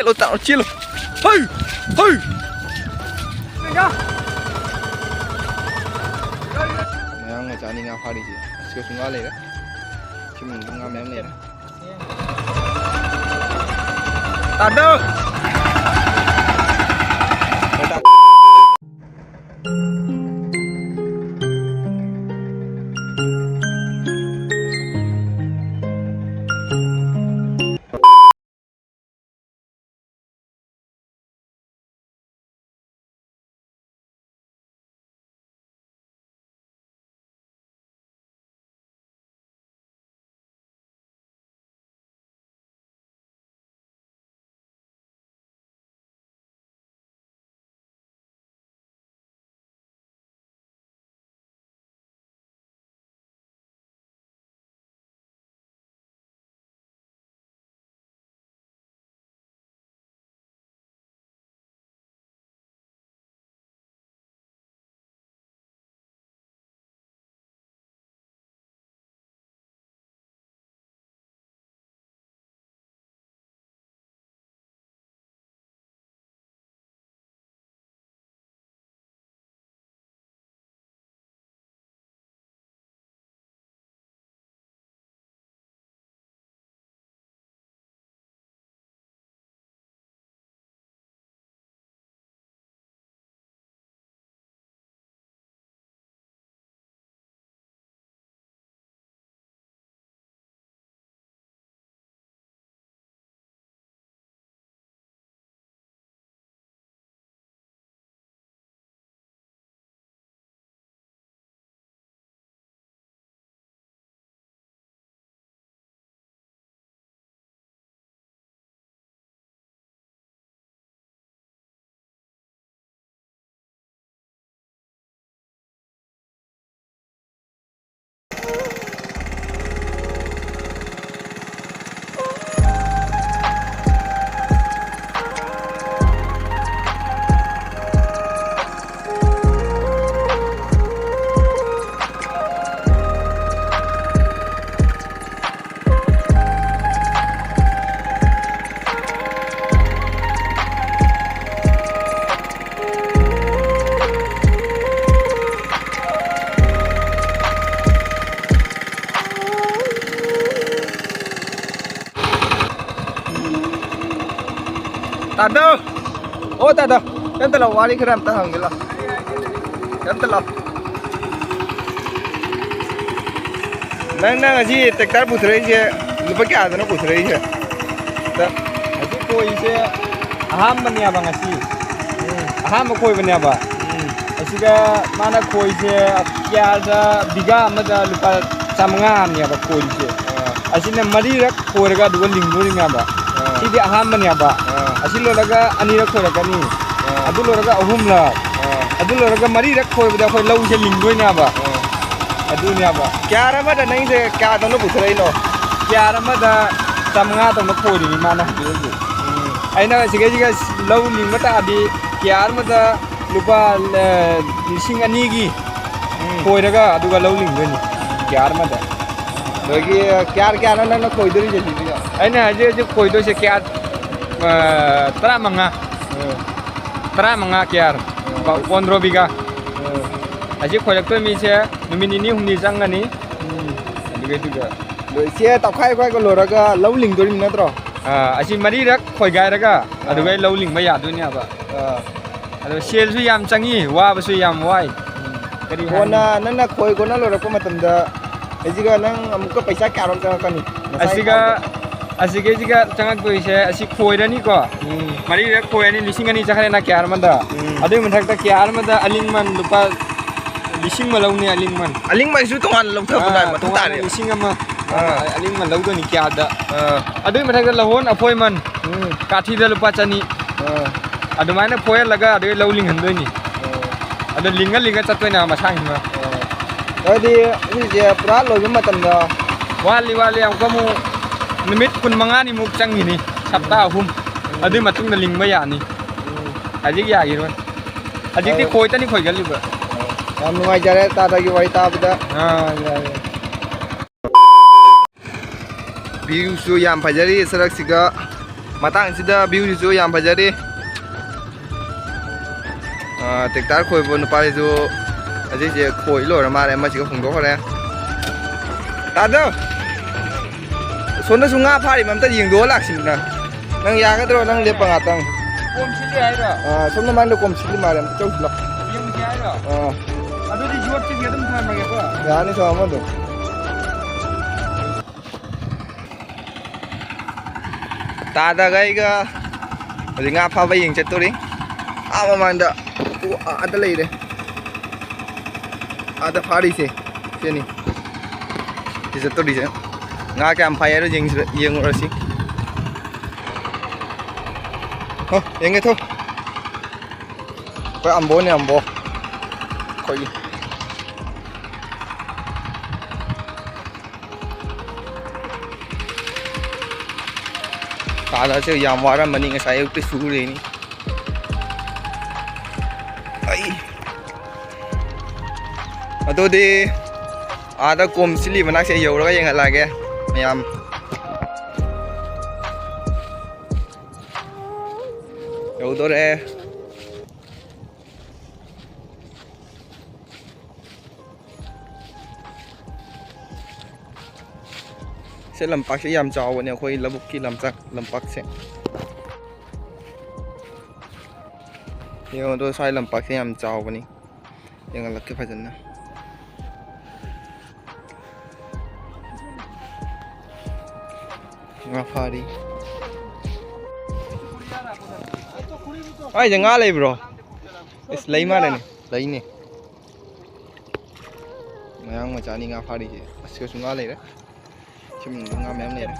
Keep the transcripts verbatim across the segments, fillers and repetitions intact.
ꯆꯦꯜꯂꯣ, ꯇꯥꯔꯣ, ꯆꯦꯜꯂꯣ꯫ ꯍꯩ! ꯍꯩ! ꯃꯌꯥꯡ ꯃꯆꯥꯅꯤ ꯉꯥ ꯐꯥꯔꯤꯁꯦ꯫ ꯑꯁꯤꯒꯁꯨ ꯉꯥ ꯂꯩꯔꯦ꯫ ꯁꯤ ꯃꯅꯨꯡꯗ ꯉꯥ ꯃꯌꯥꯝ ꯂꯩꯔꯦ꯫ ꯇꯥꯗꯧ! ꯇꯥꯗꯧ! ꯑꯣ, ꯇꯥꯗꯧ! ꯀꯩꯝꯇ ꯂꯥꯛꯑꯣ, ꯋꯥꯔꯤ ꯈꯔ ꯑꯝꯇ ꯍꯪꯒꯦ ꯂꯥꯛꯑꯣ꯫ ꯀꯩꯝꯇ ꯂꯥꯛꯑꯣ꯫ ꯅꯪ, ꯅꯪ ꯉꯁꯤ ꯇ꯭ꯔꯦꯛꯇꯔ ꯄꯨꯊꯣꯔꯛꯏꯁꯦ ꯂꯨꯄꯥ ꯀꯌꯥꯗꯅꯣ ꯄꯨꯊꯣꯔꯛꯏꯁꯦ? ꯇ-, ꯉꯁꯤ ꯈꯣꯏꯁꯦ ꯑꯍꯥꯟꯕꯅꯦꯕ ꯉꯁꯤ꯫ ꯎꯝ꯫ ꯑꯍꯥꯟꯕ ꯈꯣꯏꯕꯅꯦꯕ꯫ ꯎꯝ꯫ ꯑꯁꯤꯗ ꯃꯥꯅ ꯈꯣꯏꯁꯦ ꯀꯌꯥꯗ, ꯕꯤꯒꯥ ꯑꯃꯗ ꯂꯨꯄꯥ ꯆꯥꯃꯉꯥꯅꯦꯕ ꯈꯣꯏꯔꯤꯁꯦ꯫ ꯑꯥ꯫ ꯑꯁꯤꯅ ꯃꯔꯤꯔꯛ ꯈꯣꯏꯔꯒ ꯑꯗꯨꯒ ꯂꯤꯡꯗꯣꯏꯅꯦꯕ꯫ ꯑꯥ꯫ ꯁꯤꯗꯤ ꯑꯍꯥꯟꯕꯅꯦꯕ꯫ ꯑꯥ꯫ ꯑꯁꯤ ꯂꯣꯏꯔꯒ ꯑꯅꯤꯔꯛ ꯈꯣꯏꯔꯛꯀꯅꯤ꯫ ꯑꯥ꯫ ꯑꯗꯨ ꯂꯣꯏꯔꯒ ꯑꯍꯨꯝꯂꯛ꯫ ꯑꯥ꯫ ꯑꯗꯨ ꯂꯣꯏꯔꯒ ꯃꯔꯤꯔꯛ ꯈꯣꯏꯕꯗ ꯑꯩꯈꯣꯏ ꯂꯧꯁꯦ ꯂꯤꯡꯗꯣꯏꯅꯦꯕ꯫ ꯑꯥ꯫ ꯑꯗꯨꯅꯦꯕ꯫ ꯀꯤꯌꯥꯔ ꯑꯃꯗ ꯅꯪꯁꯦ ꯀꯌꯥꯗꯧꯅ ꯄꯨꯊꯣꯔꯛꯏꯅꯣ? ꯀꯤꯌꯥꯔ ꯑꯃꯗ ꯆꯥꯃꯉꯥꯗꯧꯅ ꯈꯣꯏꯔꯤꯅꯤ ꯃꯥꯅ ꯍꯧꯖꯤꯛ ꯍꯧꯖꯤꯛ꯫ ꯎꯝ꯫ ꯑꯩꯅ ꯁꯤꯈꯩꯁꯤꯒ ꯂꯧ ꯂꯤꯡꯕ ꯇꯥꯔꯗꯤ ꯀꯤꯌꯥꯔ ꯑꯃꯗ ꯂꯨꯄꯥ, ꯑ, ꯂꯤꯁꯤꯡ ꯑꯅꯤꯒꯤ ꯎꯝ꯫ ꯈꯣꯏꯔꯒ ꯑꯗꯨꯒ ꯂꯧ ꯂꯤꯡꯗꯣꯏꯅꯤ ꯀꯤꯌꯥꯔ ꯑꯃꯗ꯫ ꯑꯗꯒꯤ ꯀꯤꯌꯥꯔ ꯀꯌꯥꯅꯣ ꯅꯪꯅ ꯈꯣꯏꯗꯣꯔꯤꯁꯦ ꯁꯤꯁꯤꯒ? ꯑꯩꯅ ꯍꯧꯖꯤꯛ ꯍꯧꯖꯤꯛ ꯈꯣꯏꯗꯣꯏꯁꯦ ꯀꯤꯌꯥꯔ, ꯑ, ꯇꯔꯥꯃꯉꯥ꯫ ꯎꯝ꯫ ꯇꯔꯥꯃꯉꯥ ꯀꯤꯌꯥꯔ꯫ ꯎꯝ꯫ ꯄꯣꯟꯗ꯭ꯔꯣ ꯕꯤꯒꯥ꯫ ꯎꯝ꯫ ꯑꯁꯤ ꯈꯣꯏꯔꯛꯇꯣꯏ ꯃꯤꯁꯦ ꯅꯨꯃꯤꯠ ꯅꯤꯅꯤ ꯍꯨꯝꯅꯤ ꯆꯪꯒꯅꯤ꯫ ꯎꯝ꯫ ꯑꯗꯨꯒ, ꯑꯗꯨꯒ ꯂꯣꯏ-, ꯁꯦ ꯇꯧꯈꯥꯏ ꯈꯣꯠꯈꯥꯏꯒ ꯂꯣꯏꯔꯒ ꯂꯧ ꯂꯤꯡꯗꯣꯔꯤꯕ ꯅꯠꯇ꯭ꯔꯣ? ꯑꯥ, ꯑꯁꯤ ꯃꯔꯤꯔꯛ ꯈꯣꯏꯒꯥꯏꯔꯒ ꯑꯥ꯫ ꯑꯗꯨꯒ ꯂꯧ ꯂꯤꯡꯕ ꯌꯥꯗꯣꯏꯅꯦꯕ꯫ ꯑꯥ꯫ ꯑꯗꯣ ꯁꯦꯜꯁꯨ ꯌꯥꯝ ꯆꯪꯉꯤ, ꯋꯥꯕꯁꯨ ꯌꯥꯝ ꯋꯥꯏ꯫ ꯎꯝ꯫ ꯀꯔꯤ ꯀꯣꯟꯅ ꯍꯥꯏꯅꯤ? ꯅꯪꯅ ꯈꯣꯏ ꯀꯣꯟꯅ ꯂꯣꯏꯔꯛꯄ ꯃꯇꯝꯗ ꯑꯁꯤꯒ ꯅꯪ ꯑꯃꯨꯛꯀ ꯄꯩꯁꯥ ꯀꯌꯥꯔꯣꯝ ꯆꯪꯉꯛꯀꯅꯤ? ꯅꯁꯥꯒꯤ ꯑꯁꯤꯒ, account-ꯇ? ꯑꯁꯤꯒꯩꯁꯤꯒ ꯆꯪꯉꯛꯇꯣꯏꯁꯦ, ꯑꯁꯤ ꯈꯣꯏꯔꯅꯤꯀꯣ꯫ ꯎꯝ꯫ ꯃꯔꯤꯔꯛ ꯈꯣꯏꯔꯅꯤ, ꯂꯤꯁꯤꯡ ꯑꯅꯤ ꯆꯠꯈ꯭ꯔꯦꯅ ꯀꯤꯌꯥꯔ ꯑꯃꯗ꯫ ꯎꯝ꯫ ꯑꯗꯨꯒꯤ ꯃꯊꯛꯇ ꯀꯤꯌꯥꯔ ꯑꯃꯗ ꯑꯂꯤꯡꯃꯟ ꯂꯨꯄꯥ ꯂꯤꯁꯤꯡ ꯑꯃ ꯂꯧꯅꯤ, ꯑꯂꯤꯡꯃꯟ꯫ ꯑꯂꯤꯡꯃꯟꯁꯨ ꯇꯣꯉꯥꯟꯅ ꯂꯧꯊꯕ ꯑꯥ, ꯇꯥꯏ, ꯃꯊꯧ ꯇꯣꯉꯥꯟꯅ ꯇꯥꯔꯦ꯫ ꯂꯤꯁꯤꯡ ꯑꯃ꯫ ꯑꯥ꯫ ꯑꯥ, ꯑꯂꯤꯡꯃꯟ ꯂꯧꯗꯣꯏꯅꯤ ꯀꯤꯌꯥꯔꯗ꯫ ꯑꯥ꯫ ꯑꯗꯨꯒꯤ ꯃꯊꯛꯇ ꯂꯧꯍꯣꯟ ꯑꯐꯣꯏꯃꯟ꯫ ꯎꯝ꯫ ꯀꯥꯊꯤꯗ ꯂꯨꯄꯥ ꯆꯅꯤ꯫ ꯑꯥ꯫ ꯑꯗꯨꯃꯥꯏꯅ ꯐꯣꯏꯍꯜꯂꯒ ꯑꯗꯨꯒ ꯂꯧ ꯂꯤꯡꯍꯟꯗꯣꯏꯅꯤ꯫ ꯑꯣ꯫ ꯑꯗꯣ ꯂꯤꯡꯉ ꯂꯤꯡꯉ ꯆꯠꯇꯣꯏꯅꯦ ꯃꯁꯥꯁꯤꯡꯗꯣ꯫ ꯑꯣ꯫ ꯑꯗꯨꯗꯤ ꯁꯤꯁꯦ ꯄꯨꯔꯥ ꯂꯣꯏꯕ ꯃꯇꯝꯗ ꯋꯥꯠꯂꯤ, ꯋꯥꯠꯂꯤ꯫ ꯑꯃꯨꯛꯀ ꯑꯃꯨꯛ ꯅꯨꯃꯤꯠ ꯀꯨꯟꯃꯉꯥꯅꯤꯃꯨꯛ ꯆꯪꯉꯤꯅꯤ, ꯁꯞꯇꯥ ꯎꯝ꯫ ꯑꯍꯨꯝ꯫ ꯎꯝ꯫ ꯑꯗꯨꯏ ꯃꯇꯨꯡꯗ ꯂꯤꯡꯕ ꯌꯥꯅꯤ꯫ ꯎꯝ꯫ ꯍꯧꯖꯤꯛ ꯌꯥꯈꯤꯔꯣꯏ꯫ ꯍꯧꯖꯤꯛꯇꯤ ꯑꯗꯨ ꯈꯣꯏꯇꯅꯤ ꯈꯣꯏꯒꯜꯂꯤꯕ꯫ ꯌꯥꯝ ꯅꯨꯡꯉꯥꯏꯖꯔꯦ ꯇꯥꯗꯒꯤ ꯋꯥꯔꯤ ꯇꯥꯕꯗ꯫ ꯑꯥ, ꯌꯥꯏ, ꯌꯥꯏ꯫ View-ꯁꯨ ꯌꯥꯝ ꯐꯖꯔꯤ ꯁꯔꯛꯁꯤꯒ꯫ ꯃꯇꯥꯡꯁꯤꯗ view-ꯁꯤꯁꯨ ꯌꯥꯝ ꯐꯖꯔꯤ꯫ ꯑꯥ, tractor ꯈꯣꯏꯕ ꯅꯨꯄꯥꯁꯤꯁꯨ ꯑꯁꯤꯁꯦ ꯈꯣꯏ ꯂꯣꯏꯔ ꯃꯥꯜꯂꯦ, ꯑꯃꯁꯤꯒ ꯍꯣꯡꯗꯣꯛꯈ꯭ꯔꯦ꯫ ꯇꯥꯗꯧ! ꯁꯣꯝꯗꯁꯨ ꯉꯥ ꯐꯥꯔꯤꯕ ꯑꯝꯇ ꯌꯦꯡꯗꯣꯛꯑ ꯂꯥꯛꯁꯤꯗꯅ꯫ ꯅꯪ ꯌꯥꯒꯗ꯭ꯔꯣ? ꯅꯪ ꯂꯦꯞꯄ ꯉꯥꯛꯇꯪ꯫ ꯀꯣꯝ ꯁꯤꯜꯂꯤ ꯍꯥꯏꯔꯣ? ꯑꯥ, ꯁꯣꯝ ꯃꯃꯥꯡꯗ ꯀꯣꯝ ꯁꯤꯜꯂꯤ ꯃꯥꯜꯂꯦ, ꯑꯝꯇ ꯆꯧꯁꯤꯜꯂꯣ꯫ ꯌꯦꯡꯁꯤ ꯍꯥꯏꯔꯣ? ꯑꯥ꯫ ꯑꯗꯨꯗꯤ ꯌꯣꯠꯁꯤꯗꯤ ꯑꯗꯨꯝ ꯊꯝꯃꯒꯦꯀꯣ꯫ ꯌꯥꯅꯤ, ꯊꯝꯃꯣ ꯑꯗꯨꯝ꯫ ꯇꯥꯗꯒ ꯑꯩꯒ ꯍꯧꯖꯤꯛ ꯉꯥ ꯐꯥꯕ ꯌꯦꯡ ꯆꯠꯇꯣꯔꯤ꯫ ꯑꯥ ꯃꯃꯥꯡꯗ, ꯎ, ꯑꯥꯗ ꯂꯩꯔꯦ꯫ ꯑꯥꯗ ꯐꯥꯔꯤꯁꯦ ꯁꯤꯅꯤ꯫ ꯁꯤ ꯆꯠꯇꯣꯔꯤꯁꯦ꯫ ꯉꯥ ꯀꯌꯥꯝ ꯐꯥꯏ ꯍꯥꯏꯔꯣ ꯌꯦꯡꯁꯤ-, ꯌꯦꯡꯉꯨꯔꯁꯤ꯫ ꯍꯣ, ꯌꯦꯡꯒꯦ ꯊꯣ꯫ ꯑꯩꯈꯣꯏ ꯑꯝꯕꯣꯅꯦ, ꯑꯝꯕꯣ꯫ ꯑꯩꯈꯣꯏꯒꯤ꯫ ꯇꯥꯗꯁꯦ ꯌꯥꯝ ꯋꯥꯔꯝꯃꯅꯤ, ꯉꯁꯥꯏ ꯑꯌꯨꯛꯇ ꯁꯨꯔꯦꯅꯤ꯫ ꯑꯩ꯫ ꯑꯗꯨꯗꯤ ꯑꯥꯗ ꯀꯣꯝ ꯁꯤꯜꯂꯤ ꯃꯅꯥꯛꯁꯦ ꯌꯧꯔꯒ ꯌꯦꯡꯍꯜꯂꯛꯑꯒꯦ ꯃꯌꯥꯝ꯫ ꯌꯧꯗꯣꯔꯦ꯫ ꯁꯤ ꯂꯝꯄꯥꯛꯁꯦ ꯌꯥꯝ ꯆꯥꯎꯕꯅꯦ, ꯑꯩꯈꯣꯏ ꯂꯧꯕꯨꯛꯀꯤ ꯂꯝꯆꯥꯛ-, ꯂꯝꯄꯥꯛꯁꯦ꯫ ꯌꯦꯡꯉꯣ, ꯑꯗꯣ ꯁ꯭ꯋꯥꯏ ꯂꯝꯄꯥꯛꯁꯦ ꯌꯥꯝ ꯆꯥꯎꯕꯅꯤ꯫ ꯌꯦꯡꯍꯜꯂꯛꯀꯦ ꯐꯖꯅ꯫ ꯉꯥ ꯐꯥꯔꯤ꯫ ꯀꯥꯏꯗ ꯉꯥ ꯂꯩꯕ꯭ꯔꯣ? ꯑꯁ, ꯂꯩ ꯃꯥꯜꯂꯦꯅꯦ꯫ ꯂꯩꯅꯦ꯫ ꯃꯌꯥꯡ ꯃꯆꯥꯅꯤ ꯉꯥ ꯐꯥꯔꯤꯁꯦ꯫ ꯑꯁꯤꯗꯁꯨ ꯉꯥ ꯂꯩꯔꯦ꯫ ꯁꯤ ꯃꯅꯨꯡꯗ ꯉꯥ ꯃꯌꯥꯝ ꯂꯩꯔꯦ꯫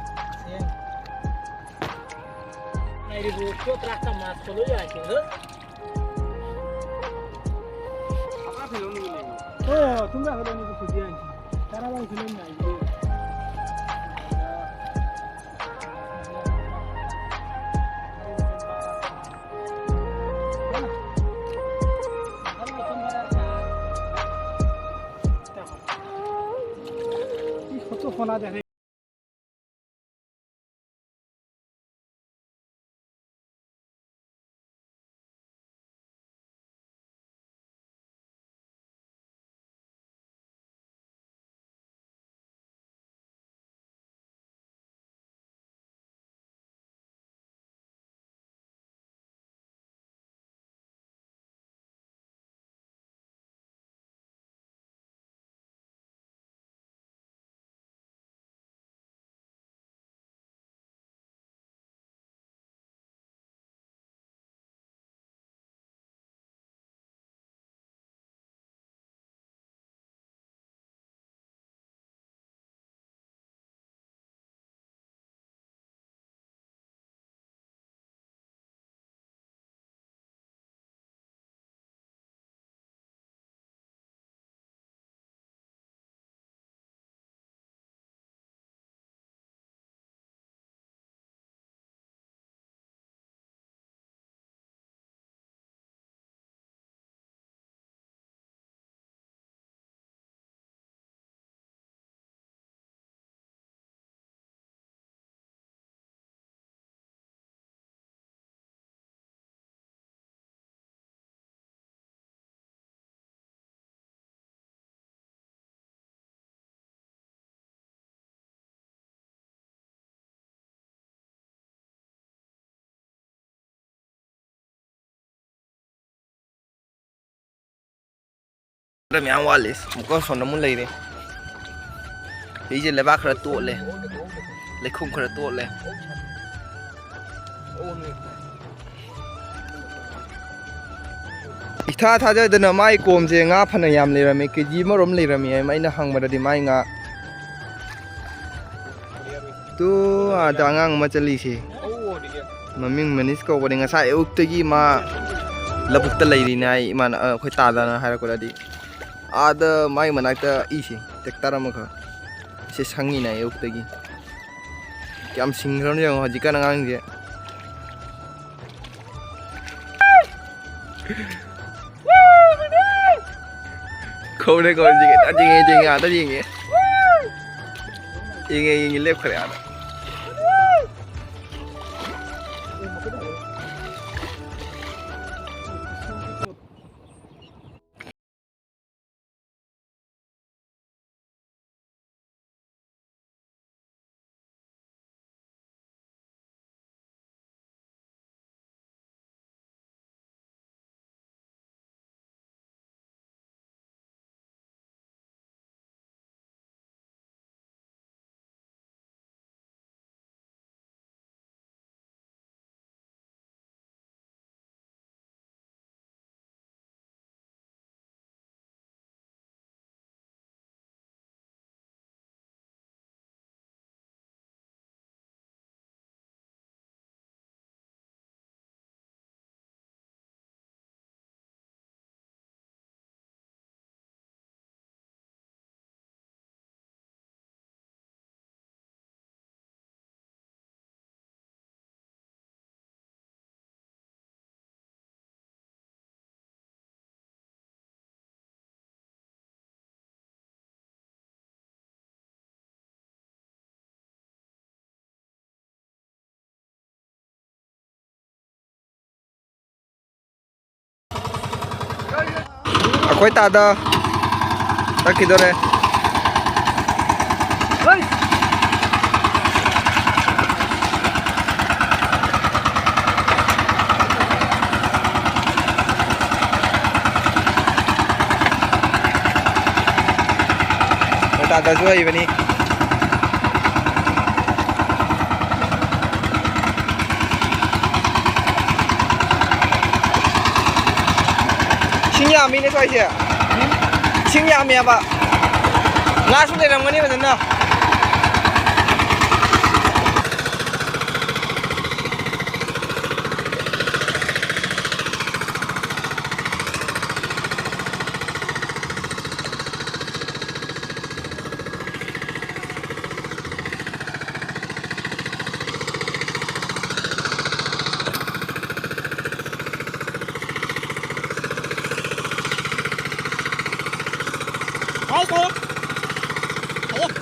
ꯈꯔ ꯃꯌꯥꯝ ꯋꯥꯠꯂꯤ꯫ ꯑꯃꯨꯛꯀ ꯁꯣꯝꯗ ꯑꯃꯨꯛ ꯂꯩꯔꯦ꯫ ꯁꯤꯁꯦ ꯂꯩꯕꯥꯛ ꯈꯔ ꯇꯣꯠꯂꯦ, ꯂꯩꯈꯣꯝ ꯈꯔ ꯇꯣꯠꯂꯦ꯫ ꯏꯊꯥ ꯊꯥꯖꯗꯅ ꯃꯥꯏ ꯀꯣꯝꯁꯦ ꯉꯥ ꯐꯅ ꯌꯥꯝ ꯂꯩꯔꯝꯃꯤ, ꯀꯦ ꯖꯤ ꯑꯃꯔꯣꯝ ꯂꯩꯔꯝꯃꯤ ꯍꯥꯏ ꯑꯩꯅ ꯍꯪꯕꯗꯗꯤ ꯃꯥꯏ ꯉꯥ꯫ ꯇꯨ ꯑꯥꯗ ꯑꯉꯥꯡ ꯑꯃ ꯆꯠꯂꯤꯁꯦ, ꯃꯃꯤꯡ ꯃꯅꯤꯁ ꯀꯧꯕꯅꯤ꯫ ꯉꯁꯥꯏ ꯑꯌꯨꯛꯇꯒꯤ ꯃꯥ ꯂꯧꯕꯨꯛꯇ ꯂꯩꯔꯤꯅꯦ ꯍꯥꯏ ꯏꯃꯥꯅ, ꯑ, ꯑꯩꯈꯣꯏ ꯇꯥꯗꯅ ꯍꯥꯏꯔꯛꯄꯗꯗꯤ꯫ ꯑꯥꯗ ꯃꯥꯏ ꯃꯅꯥꯛꯇ ꯏꯁꯦ ꯇ꯭ꯔꯦꯛꯇꯔ ꯑꯃꯈꯛ ꯁꯦ ꯁꯪꯉꯤꯅꯦ ꯑꯌꯨꯛꯇꯒꯤ꯫ ꯀꯌꯥꯝ ꯁꯤꯡꯈ꯭ꯔꯕꯅꯣ ꯌꯦꯡꯉꯣ ꯍꯧꯖꯤꯛꯀꯥꯟ ꯑꯉꯥꯡꯁꯦ꯫ ꯈꯧꯔꯦ, ꯈꯧꯔꯦ, ꯌꯦꯡꯉꯦ, ꯑꯥꯗ ꯌꯦꯡꯉꯦ, ꯌꯦꯡꯉꯦ, ꯑꯥꯗ ꯌꯦꯡꯉꯦ꯫ ꯌꯦꯡꯉꯦ, ꯌꯦꯡꯉꯦ, ꯂꯦꯞꯈ꯭ꯔꯦ ꯑꯥꯗ꯫ ꯑꯩꯈꯣꯏ ꯇꯥꯗ ꯆꯠꯈꯤꯗꯣꯔꯦ꯫ ꯇꯥꯗꯁꯨ ꯍꯩꯕꯅꯤ꯫ ꯏꯁꯤꯡ ꯌꯥꯝꯃꯤꯅꯦ ꯁ꯭ꯋꯥꯏꯁꯦ꯫ ꯏꯁꯤꯡ ꯌꯥꯝꯃꯦꯕ꯫ ꯉꯥꯁꯨ ꯂꯩꯔꯝꯒꯅꯤ ꯐꯖꯅ꯫ Guys, ayan. Ayan.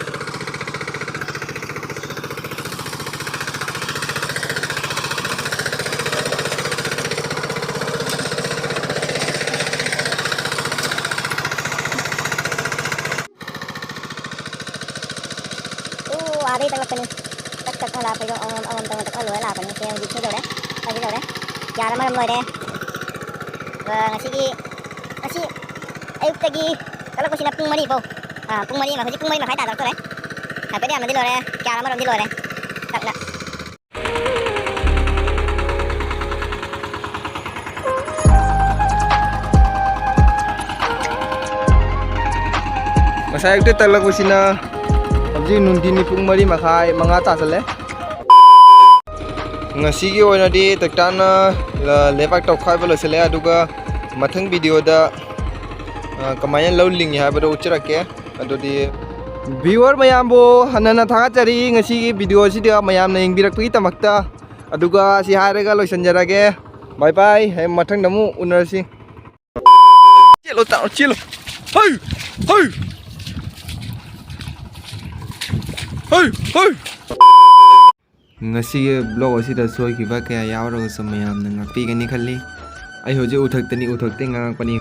ꯑꯣ, ꯑꯥꯗꯩ ꯆꯪꯂꯛꯄꯅꯤ꯫ ꯇꯛ ꯇꯛ ꯂꯥꯛꯄꯩꯗꯣ ꯑꯃꯃꯝ ꯑꯃꯃꯝ ꯇꯧꯅ ꯇꯛ ꯂꯣꯏꯔ ꯂꯥꯛꯄꯅꯤ꯫ ꯁꯦ ꯍꯧꯖꯤꯛ ꯁꯤ ꯂꯣꯏꯔꯦ꯫ ꯁꯤ ꯂꯣꯏꯔꯦ꯫ ꯀꯌꯥꯔ ꯑꯃꯔꯣꯝ ꯂꯣꯏꯔꯦ꯫ ꯑꯗꯨꯒ ꯉꯁꯤꯒꯤ, ꯉꯁꯤ ꯑꯌꯨꯛꯇꯒꯤ ꯀꯛꯂꯛꯄꯁꯤꯅ ꯄꯨꯡ ꯃꯔꯤ ꯐꯥꯎ꯫ ꯑꯥ, ꯄꯨꯡ ꯃꯔꯤ ꯑꯃ, ꯍꯧꯖꯤꯛ ꯄꯨꯡ ꯃꯔꯤ ꯃꯈꯥꯏ ꯇꯥꯗꯣꯔꯦ꯫ ꯍꯥꯏꯐꯦꯠ ꯌꯥꯝꯅꯗꯤ ꯂꯣꯏꯔꯦ꯫ ꯀꯌꯥꯔ ꯑꯃꯔꯣꯝꯗꯤ ꯂꯣꯏꯔꯦ꯫ ꯇꯛꯅ꯫ ꯉꯁꯥꯏ ꯑꯌꯨꯛꯇ ꯇꯛꯂꯛꯄꯁꯤꯅ ꯍꯧꯖꯤꯛ ꯅꯨꯡꯊꯤꯟꯒꯤ ꯄꯨꯡ ꯃꯔꯤ ꯃꯈꯥꯏ, ꯃꯉꯥ ꯇꯥꯁꯜꯂꯦ꯫ ꯉꯁꯤꯒꯤ ꯑꯣꯏꯅꯗꯤ ꯇꯦꯛꯇꯥꯅ, ꯑ, ꯂꯩꯕꯥꯛ ꯇꯧꯈꯥꯏꯕ ꯂꯣꯏꯁꯤꯜꯂꯦ, ꯑꯗꯨꯒ ꯃꯊꯪ ꯚꯤꯗꯤꯑꯣꯗ, ꯑ, ꯀꯃꯥꯏꯅ ꯂꯧ ꯂꯤꯡꯉꯤ ꯍꯥꯏꯕꯗꯣ ꯎꯠꯆꯔꯛꯀꯦ꯫ ꯑꯗꯨꯗꯤ viewer ꯃꯌꯥꯝꯕꯨ ꯍꯟꯅ ꯍꯟꯅ ꯊꯥꯒꯠꯆꯔꯤ ꯉꯁꯤꯒꯤ ꯚꯤꯗꯤꯑꯣ ꯑꯁꯤꯗ ꯃꯌꯥꯝꯅ ꯌꯦꯡꯕꯤꯔꯛꯄꯒꯤꯗꯃꯛꯇ꯫ ꯑꯗꯨꯒ ꯁꯤ ꯍꯥꯏꯔꯒ ꯂꯣꯏꯁꯤꯟꯖꯔꯒꯦ꯫ Bye bye꯫ ꯍꯌꯦꯡ ꯃꯊꯪꯗ ꯑꯃꯨꯛ ꯎꯅꯔꯁꯤ꯫ ꯆꯦꯜꯂꯣ, ꯇꯥꯎ, ꯆꯦꯜꯂꯣ꯫ ꯍꯩ! ꯍꯩ! ꯍꯩ! ꯍꯩ! ꯉꯁꯤꯒꯤ vlog ꯑꯁꯤꯗ ꯁꯣꯏꯈꯤꯕ ꯀꯌꯥ ꯌꯥꯎꯔꯒꯁꯨ ꯃꯌꯥꯝꯅ ꯉꯥꯛꯄꯤꯒꯅꯤ ꯈꯜꯂꯤ꯫ ꯑꯩ ꯍꯧꯖꯤꯛ ꯎꯊꯛꯇꯅꯤ, ꯎꯊꯛꯇꯩ ꯉꯥꯡꯉꯛꯄꯅꯤ꯫